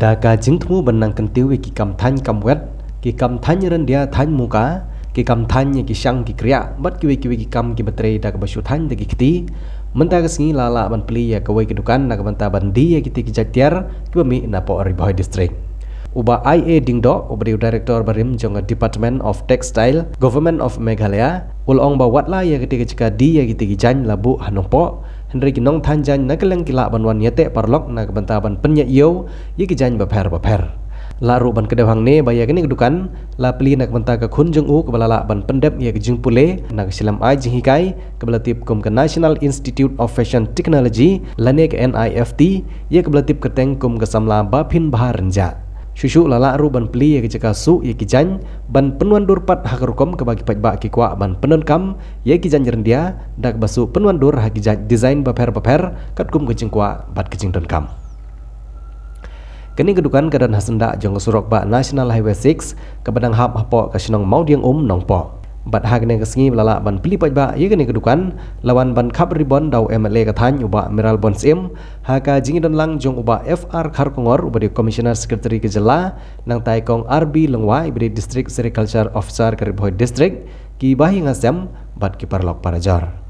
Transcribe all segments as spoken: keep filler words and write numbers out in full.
Da ka jingthmu ban nang kyntiew ïa ki kam thaiñ kam wet, ki kam thaiñ ryndia thaiñ muka, ki kam thaiñ ïa ki shang ki kriah, bad kiwei kiwei ki kam kiba trei da kaba shu thaiñ da ki kti. Mynta ka sngi la lah ban plie ïa kawei ka dukan na ka bynta ban die ïa kitei ki jait tiar kiba mih napoh Ri Bhoi District. U Bah I A Diengdoh, uba dei u Director barim jong ka Department of Textile, Government of Meghalaya, u la ong ba watla ïa kitei ki jaka die ïa kitei ki jaiñ la buh ha Nongpoh, hynrei ki nongthaiñ jaiñ na kylleng ki lah ban wan ïateh paralok na ka bynta ban pynïaid ïew ïa ki jaiñ bapher bapher. Lah ruh ban kdew hangne ba ïa kane ka dukan la plie na ka bynta ka khun jong u kaba la lah ban pyndep ïa ka jingpule na ka shlem ai jinghikai kaba la tip kum ka National Institute of Fashion Technology lane ka N I F T, ïa kaba la tip kyrteng kum ka samla Baphinbha Rynjah. Shuh shuh la lah ruh ban plie ïa ka jaka suh ïa ki jaiñ ban pynwandur pat ha ka rukom kaba ki paidbah ki kwah ban pyndonkam ïa ki jaiñ ryndia da kaba suh pynwandur ha ki jait design bapher bapher katkum ka jingkwah bad ka jingdonkam. Kane ka dukan ka don ha syndah jong ka surok bah National Highway six kaba dang hap hapoh ka shnong Mawdiangum, Nongpoh. Bad ha kane ka sngi ba la lah ban plie paidbah ïa kane ka dukan, la wan ban khap ribon da u M L A ka thaiñ u Bah Mayralborn Syiem, ha ka jingïadon lang jong u Bah F R Kharkongor uba dei Commissioner Secretary ka jylla, nangta i Kong R B Lyngwa iba dei District Sericulture Officer ka Ri Bhoi District, ki bahaïing hasem bad ki paralok parajor.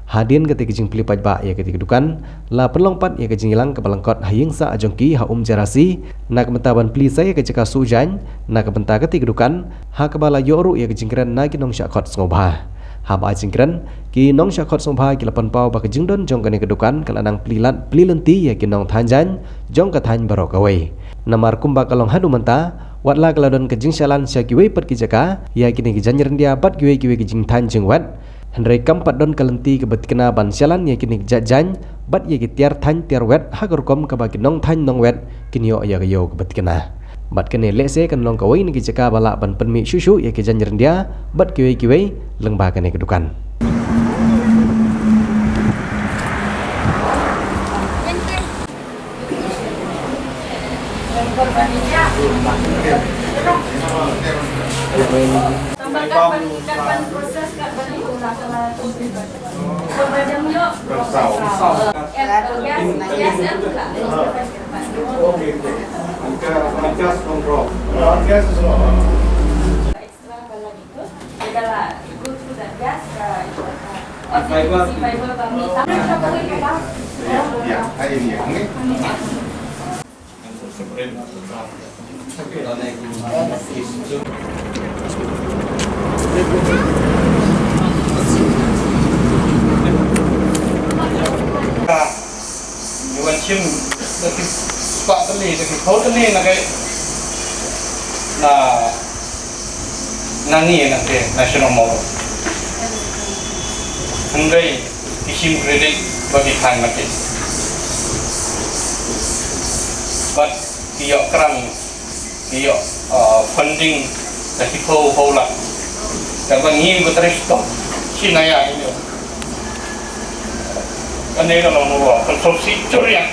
Hadien katei ka jingplie paidbah ïa katei ka dukan, la pynlong pat ïa ka jingïalang kaba lyngkot ha ïing sah jong ki ha Umjerasi na ka bynta ban plie sa ïa ka jaka suh jaiñ na ka bynta katei ka dukan, ha kaba la ïoh ruh ïa ka jingkren na ki nongshah khot sngewbha. Haba ai jingkren, ki nongshah khot sngewbha ki la pynpaw ba ka jingdon jong kane ka dukan ka la nang plie lad plie lynti ïa ki nongthaiñ jaiñ jong ka thaiñ baroh kawei. Namar kumba ka long haduh mynta, watla ka la don ka jingshalan sha kiwei pat ki jaka ïa kine ki jaiñ ryndia bad kiwei kiwei ki jingthaiñ jingwet, hynrei kam pat don ka lynti kaba tikna ban shalan ïa kine ki jait jaiñ bad ïa ki tiar thaiñ tiar wet ha ka rukom kaba ki nongthaiñ nongwet kin ïoh ïa ka ïew kaba tikna. Bad kane lehse kan long kawei na ki jaka ba lah ban pynmih shuh shuh ïa ki jaiñ ryndia bad kiwei kiwei lyngba kane ka dukan. Extra kalau gitu, dia dah lah go through the gas, uh, fiber. Fiber kami. Ya, ya, ini ya, ini. Wan shim da ki spah tylli, da ki phew tylli na ka, na, na ngi, na ka National Mall. Hynrei ki shim credit ba ki thaiñ ma ki. Bad ki ïoh grant, ki ïoh, uh, funding da ki phew phew lak. Kaba ngi ba trei stok shi na ïa ngi. Kane ka long ruh ka sop si churiang.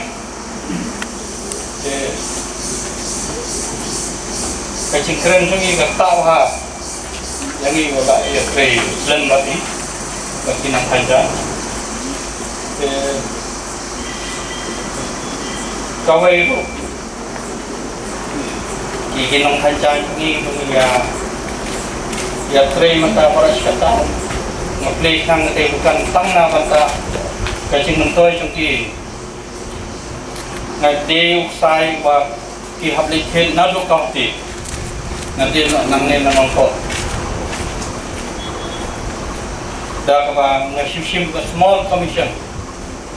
Te ka jingkren jong ngi ka tau ha ïa ngi ba la ïa trei slen bad i, bad ki nongthaiñ jaiñ. Te kawei ruh ki, ki nongthaiñ jaiñ ngi, ngi ïa, ïa trei mynta ba la shi katta. Nga plie khnang katei ka dukan tang na bynta ka jingmyntoi jong ki. Nga dei u ksai ba ki hap leit thied naduh county. Nga dei na, nangne na Nongpoh. Da kaba nga shu shim ka small commission.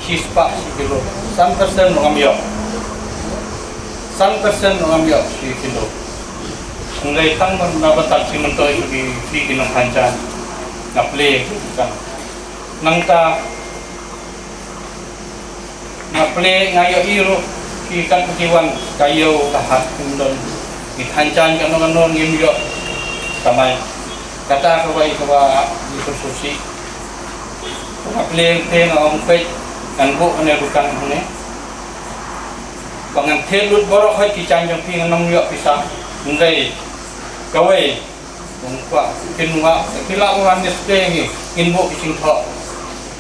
Shi spah shi kilo. San percent ruh ngam ïoh. San percent ruh ngam ïoh shi kilo. Hynrei tang ban na bynta ka jingmyntoi jong ki, ki nongthaiñ jaiñ. Nga plie tang. Nangta nga plie, nga ïohi ruh ki kat ki wan, ka ïew ka hat, kim don ki thaiñ jaiñ kano kano, ngim ïoh kamai. Kata kawei kaba ngi pynsusi. Nga plie te nga ong peit, ngan buh kane dukan hangne. Ba ngan thied lut baroh hoi ki jaiñ jong phi, ngan ym ïoh pisa. Hynrei kawei, ong kwah kin wah, ki lah wan display ngi, kin buh ki jingthoh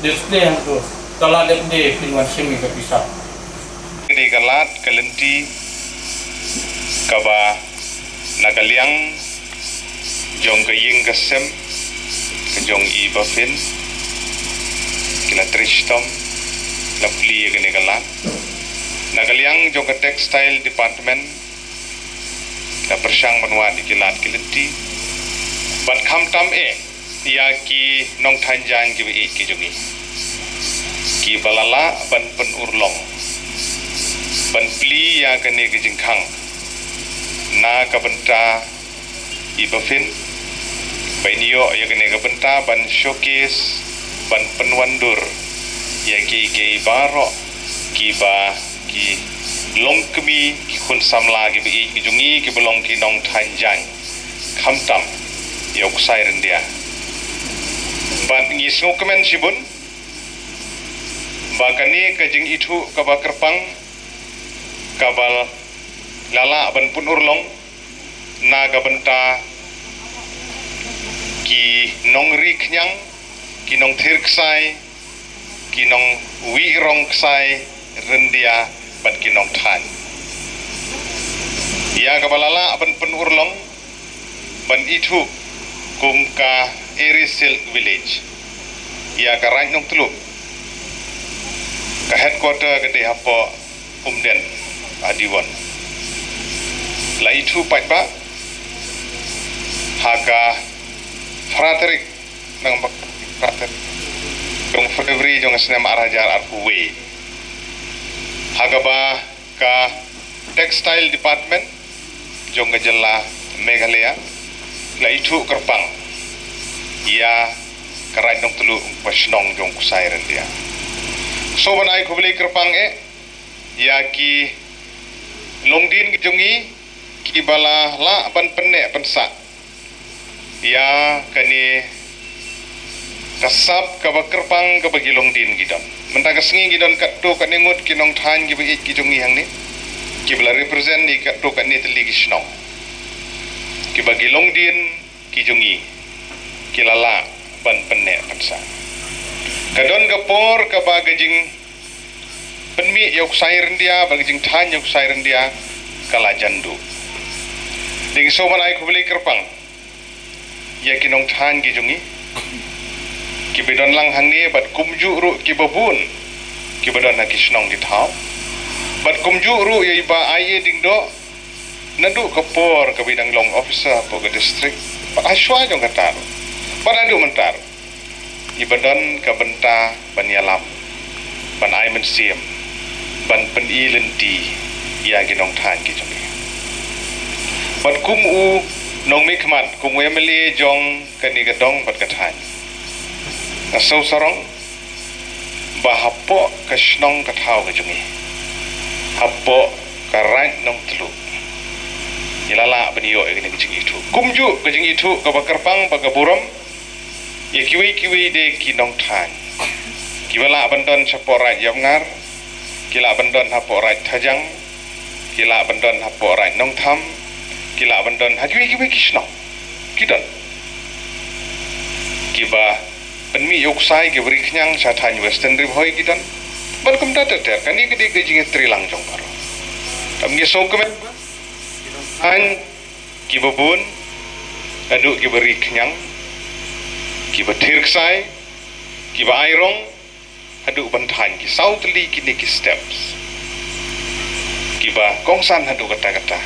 display hangtu. Te la dep de phin wan shim ïa ka pisa. Ka dei ka lad ka lynti Kaba na ka liang jong ka ïing ka sem ka jong i Baphin, ki la trei shitom, la plie ïa kane ka lad. Na ka liang jong ka textile department, la pyrshang ban wad ïa ki lad ki lynti. Bad khamtam eh ïa ki nongthaiñ jaiñ kiba ïeit ki jong ngi, kiba la lah ban pynurlong, ban plie ïa kane ka jingkhang na ka bynta i Baphin, ba in ïoh ïa kane ka bynta ban showcase, ban pynwandur ïa kiei kiei baroh kiba ki longkmie, ki khun samla kiba ïeit ki jong ngi kiba long ki nongthaiñ jaiñ, khamtam ïa u ksai ryndia. Bad ngi sngewkmen shibun ba kane ka jingithuh kaba kyrpang kaba la lah ban pynurlong na ka bynta ki nongri khñiang, ki nongthir ksai, ki nongwieh rong ksai ryndia bad ki nongthaiñ, ïa kaba la lah ban pynurlong, ban ithuh kum ka Eri Silk Village, ïa ka Raid Nongtluh, ka headquarter ka dei hapoh Umden, Adiwon. La ithuh paidbah ha ka phra tarik, nang bak phra tarik jong February jong ka snem ar hajar arphew wei, ha kaba ka textile department jong ka jylla Meghalaya la ithuh kyrpang ïa ka Raid Nongtluh, ka shnong jong u ksai ryndia. Sngewbha ban ai khublei kyrpang eh ïa ki longdien ki jong ngi kiba la lah ban pynneh pynsah ïa kane ka sap kaba kyrpang kaba ki longdien ki don. Mynta ka sngi ki don katto katne ngut ki nongthaiñ kiba ïeit ki jong ngi hangne, kiba la represent ïa katto katne tylli ki shnong, kiba ki longdien ki jong ngi ki la lah ban pynneh pynsah. Ka don ka por kaba ka jingpynmih ïa u ksai ryndia bad ka jingthaiñ ïa u ksai ryndia ka la jan duh. Te ngi sngewbha ban ai khublei kyrpang ïa ki nongthaiñ ki jong ngi kiba don lang hangne bad kumjuh ruh kiba bun kiba don ha ki shnong ki thaw, bad kumjuh ruh ïa i Bah I A Diengdoh, naduh ka por kaba i dang long officer hapoh ka district, bad hashwa jong kata ruh, bad haduh mynta ruh, iba don ka bynta ban ïalam, ban ai mynsiem, ban pyni lynti ïa ki nongthaiñ ki jong ngi. Bad kum u nongmihkhmat, kum u M L A jong kane ka dong bad ka thaiñ, nga sngewsarong ba hapoh ka shnong ka thaw ka jong ngi, hapoh ka Raid Nongtluh, ngi la lah ban ïoh ïa kane ka jingithuh. Kumjuh ka jingithuh kaba kyrpang bad ka burom ïa kiwei kiwei de ki nongthaiñ kiba lah ban don shapoh Raid Ïapngar, ki lah ban don hapoh Raid Thajang, ki lah ban don hapoh Raid Nongtham, ki lah ban don ha kiwei kiwei ki shnong ki don, kiba pynmih ïa u ksai, kiba ri khñiang sha thaiñ Western Ri Bhoi ki don, bad kumta ter ter. Kane ka dei ka jingïatreilang jong baroh. Te ngi sngewkmen ba ki nongthaiñ kiba bun, haduh kiba ri khñiang, kiba thir ksai, kiba ai rong, haduh ban thaiñ, ki saw tylli kine ki steps kiba kongsan haduh katta katta.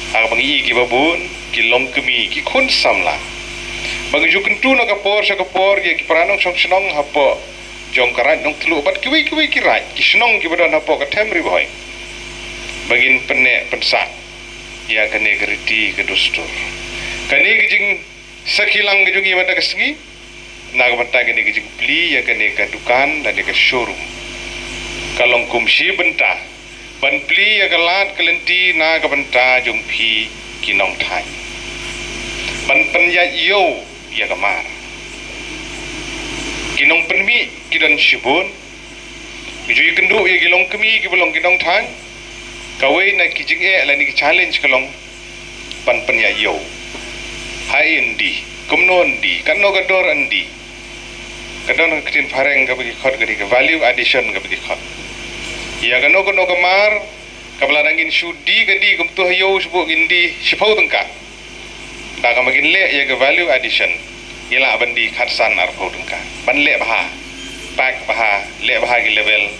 Ha kaba ngi i kiba bun ki longkmie, ki khun samla, ba ngi ju kyntu na ka por sha ka por ïa ki para nongshong shnong hapoh jong ka Raid Nongtluh bad kiwei kiwei ki raid, ki shnong kiba don hapoh ka them Ri Bhoi, ba ngin pynneh pynsah ïa kane ka riti ka dustur, kane ka jingsakhi lang ka jong ngi mynta ka sngi. Na ka bynta kane ka jingplie ïa kane ka dukan lane ka showroom, ka long kum shi bynta ban plie ïa ka lad ka lynti na ka bynta jong phi ki nongthaiñ, ban pynïaid ïew ïa ka mar. Ki nongpynmih ki don shibun, ngi ju ïakynduh ïa ki longkmie kiba long ki nongthaiñ. Kawei na ki jingeh lane ki challenge ka long ban pynïaid ïew. Haei yn die, kumno yn die, katno ka dor yn die. Ka don ka ktien phareng kaba ki khot ka dei ka value addition kaba ki khot. Ïa kano kano ka mar Kaba lada ngin shu die ka die kumto ha ïew shibun ngin die shiphew tyngka. Da kaba ngin leh ïa ka value addition, ngi lah ban die khatsan arphew tyngka. Ban leh bha, pack bha, leh bha ki label,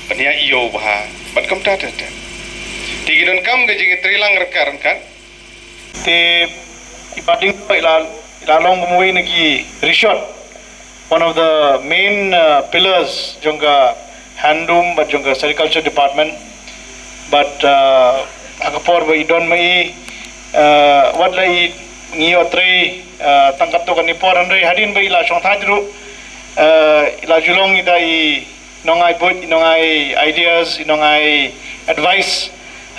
ban ïa ïew bha, bad kumta te te. Te ki donkam ka jingïatreilang ryngkat ryngkat. Te i Bah Dieng i la, i la long kumwei na ki rishot, one of the main uh, pillars jong ka handloom bad jong ka sericulture department. Bad uh, ha ka por ba i don ma i, uh, wat la i ngi ïoh trei uh, tang katto katne por, hynrei hadien ba i la shong thait ruh, uh, i la ju long ita i nongai buit, i nongai ideas, i nongai advice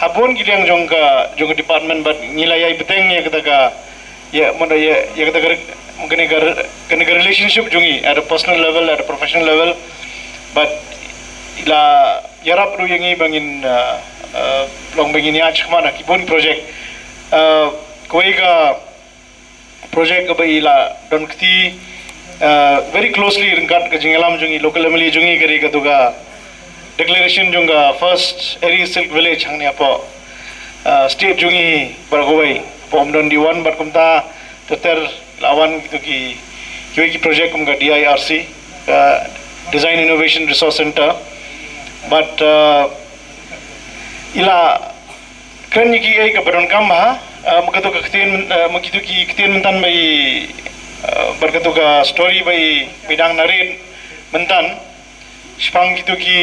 ha bun ki liang jong ka, jong ka department, bad ngi la ïai bteng ïa kata ka, ïa, mano, ïa, ïa kata ka re-, kane ka re-, kane ka relationship jong ngi at a personal level, at a professional level. Bad i la ïarap ruh ïa ngi ba ngin uh, uh, long ba ngin ïaid shakhmat ha ki bun project. Uh, kawei ka project kaba i la don kti uh, very closely ryngkat ka jingïalam jong i local M L A jong i, ka dei katu ka declaration jong ka first Eri Silk Village hangne hapoh uh, state jong i baroh kawei, hapoh Umdon Diwan, bad kumta ter ter la wan kitu ki, kiwei ki project kum ka D I R C, ka Design Innovation Resource Center. Bad uh, i la kren ïa kiei kaba donkam bha, uh, ma katu ka ktien, uh, ma kitu ki ktien mynta ba i, uh, bad katu ka story ba i, ba i dang narrate mynta shaphang kitu ki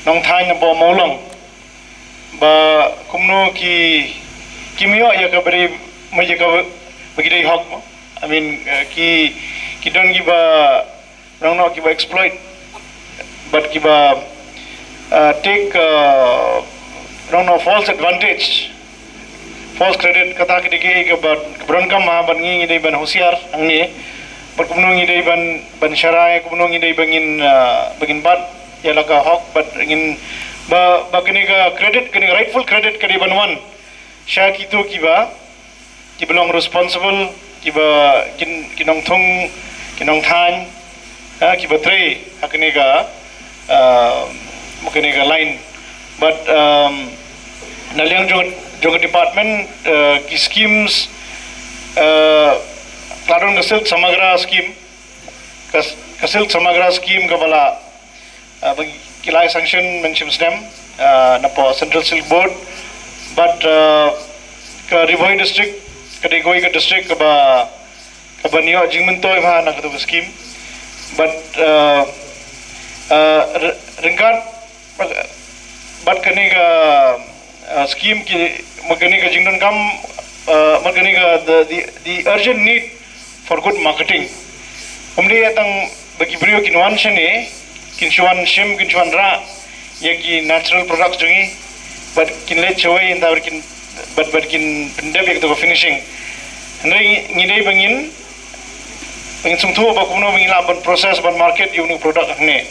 nongthaiñ napoh Mawlong, ba kumno ki, kim ïoh ïa kaba dei, ma ïa kaba, ba ki dei hok. I mean, uh, ki, ki don kiba nongno kiba exploit, bad kiba uh, take uh, nongno false advantage, false credit. Kata ka dei kiei kaba, kaba donkam bha, bad ngi, ngi dei ban husiar hangne. Bad kumno ngi dei ban, ban sharai, kumno ngi dei ba ngin, uh, ba ngin bat ïa la ka hok, bad ngin, ba, ba kane ka credit, kane ka rightful credit ka dei ban wan sha kitu kiba, kiba long responsible, kiba, ki, ki nongthung, ki nongthaiñ, ha, kiba trei ha kane ka, uh, kane ka line. Bad um, na liang jong, jong ka department, uh, ki schemes, uh, la don ka Silk Samagra scheme, ka, ka Silk Samagra scheme kaba la, uh, ba ki la sanction mynshem snem, uh, napoh Central Silk Board. Bad uh, ka Ri Bhoi District ka dei kawei ka district kaba, kaba ïoh jingmyntoi bha na katu ka scheme. Bad uh, uh, r-, ryngkat bad kane ka uh, scheme ki, ma kane ka jingdonkam, uh, ma kane ka the, the, the urgent need for good marketing. Ym dei tang ba ki briew kin wan shane, kin shu wan shim, kin shu wan rah ïa ki natural products jong ngi, bad kin leit shawei, ynda bad kin, bad, bad kin pyndep ïa katu ka finishing. Hynrei ngi dei ba ngin, ba ngin sngewthuh ba kumno ba ngin lah ban process, ban market ïa une u product hangne.